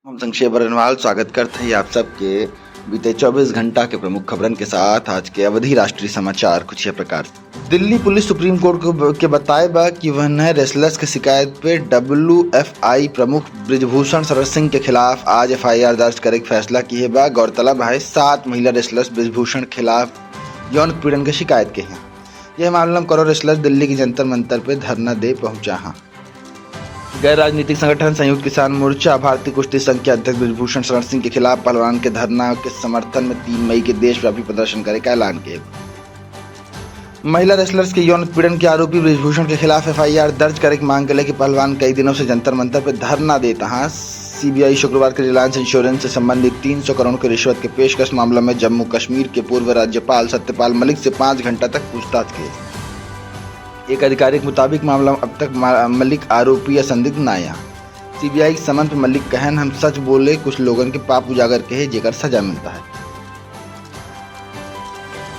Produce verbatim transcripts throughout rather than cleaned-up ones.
हम संक्षेप बरनवाल स्वागत करत हई आप सबके बीते चउबीस घंटा के प्रमुख खबरन के साथ। आज के अवधी राष्ट्रीय समाचार कुछ यह प्रकार। दिल्ली पुलिस सुप्रीम कोर्ट को ब-, के बताए बा कि वह नए रेसलर्स के शिकायत पे डब्ल्यूएफआई प्रमुख ब्रिजभूषण शरण सिंह के खिलाफ आज एफआईआर दर्ज करे के फैसला किहे बा। गौरतलब है, सात महिला रेसलर्स ब्रिजभूषण खिलाफ यौन उत्पीड़न के शिकायत के हैं। यह मामला में करो रेसलर दिल्ली के जंतर मंतर पे धरना दे पहुंचा है। गैर राजनीतिक संगठन संयुक्त किसान मोर्चा, भारतीय कुश्ती संघ के अध्यक्ष ब्रिजभूषण शरण सिंह के खिलाफ पहलवान के धरना के समर्थन में तीन मई के देशव्यापी प्रदर्शन करे का ऐलान किहे। महिला रेसलर्स के यौन उत्पीड़न के आरोपी ब्रिजभूषण के खिलाफ एफआईआर दर्ज करे के मांग के लेके पहलवान कई दिनों से जंतर मंतर पर धरना देता है। सीबीआई शुक्रवार के रिलायंस इंश्योरेंस से संबंधित तीन सौ करोड़ के रिश्वत के पेशकश मामला में जम्मू कश्मीर के पूर्व राज्यपाल सत्यपाल मलिक से पाँच घंटा तक पूछताछ किहे। एक अधिकारी के मुताबिक मामला में अब तक मा-, मलिक आरोपी या संदिग्ध ना आया। सीबीआई के समन पे मलिक कहन, "हम सच बोले, कुछ लोगन के पाप उजागर किहे, जेकर सजा मिलता है।"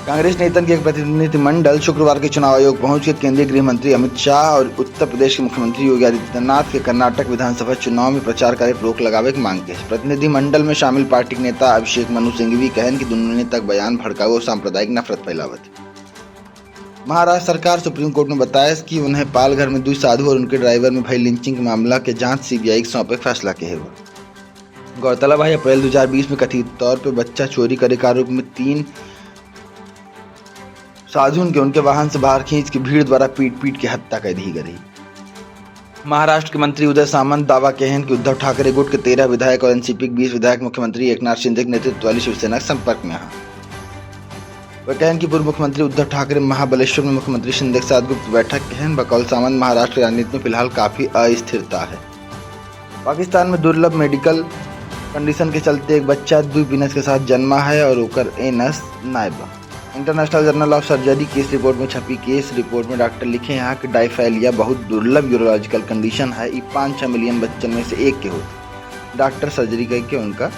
कांग्रेस नेतन के एक प्रतिनिधिमंडल शुक्रवार के चुनाव आयोग पहुंच के केंद्रीय गृह मंत्री अमित शाह और उत्तर प्रदेश के मुख्यमंत्री योगी आदित्यनाथ के कर्नाटक विधानसभा चुनाव में प्रचार करे पर रोक लगावे के मांग किहे। प्रतिनिधिमंडल में शामिल पार्टी के नेता अभिषेक मनु सिंघवी कहन कि दोनों नेता के बयान भड़काऊ और सांप्रदायिक नफरत फैलावत। महाराष्ट्र सरकार सुप्रीम कोर्ट में बताए कि उन्हें पालघर में दुई साधु और उनके ड्राइवर में भई लिंचिंग के मामला के जांच सीबीआई के सौंपे के फैसला किहे बा। गौरतलब है, अप्रैल दो हज़ार बीस में कथित तौर पे बच्चा चोरी करे के आरोप में तीन साधुन के उनके वाहन से बाहर खींच के भीड़ द्वारा पीट पीट के हत्या कर दी गई रही। महाराष्ट्र के मंत्री उदय सामंत दावा किहे हैं कि उद्धव ठाकरे गुट के तेरह विधायक और एनसीपी के बीस विधायक मुख्यमंत्री एकनाथ शिंदे के नेतृत्व वाली शिवसेना के संपर्क में हैं। वह कहन कि पूर्व मुख्यमंत्री उद्धव ठाकरे महाबलेश्वर में मुख्यमंत्री शिंदे के साथ गुप्त बैठक किहे हैं। बकौल सामंत, महाराष्ट्र की राजनीति में फिलहाल काफी अस्थिरता है। पाकिस्तान में दुर्लभ मेडिकल कंडीशन के चलते एक बच्चा दुई पीनस के साथ जन्मा है और ओकर एनस नाय बा। इंटरनेशनल जर्नल ऑफ सर्जरी केस रिपोर्ट में छपी केस रिपोर्ट में डॉक्टर लिखे हैं कि डाइफैलिया बहुत दुर्लभ यूरोलॉजिकल कंडीशन है, ई पाँच छः मिलियन बच्चन में से एक के होत। डॉक्टर सर्जरी करके उनका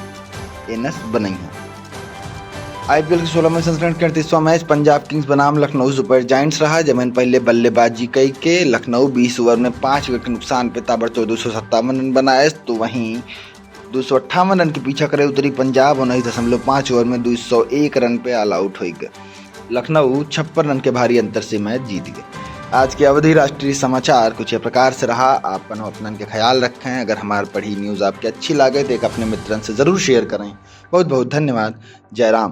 एनस बनई हैं। आईपीएल के सोलहवें संस्करण के अड़तीसवाँ मैच पंजाब किंग्स बनाम लखनऊ सुपर जायंट्स रहा, जमन पहले बल्लेबाजी कई के लखनऊ बीस ओवर में पाँच विकेट के नुकसान पे ताबड़तोड़ दो सौ सत्तावन रन बनाए, तो वहीं दो सौ अट्ठावन रन के पीछा करे उतरी पंजाब, उन्नीस दशमलव पाँच ओवर में दो सौ एक रन पे ऑल आउट होइ गए। लखनऊ छप्पन रन के भारी अंतर से मैच जीत गए। आज के अवधी राष्ट्रीय समाचार कुछ यह प्रकार से रहा। आपन अपनन के ख्याल रखें। अगर हमार पढ़ी न्यूज़ आपके अच्छी लागे तो एक अपने मित्रन से जरूर शेयर करें। बहुत बहुत धन्यवाद। जय राम।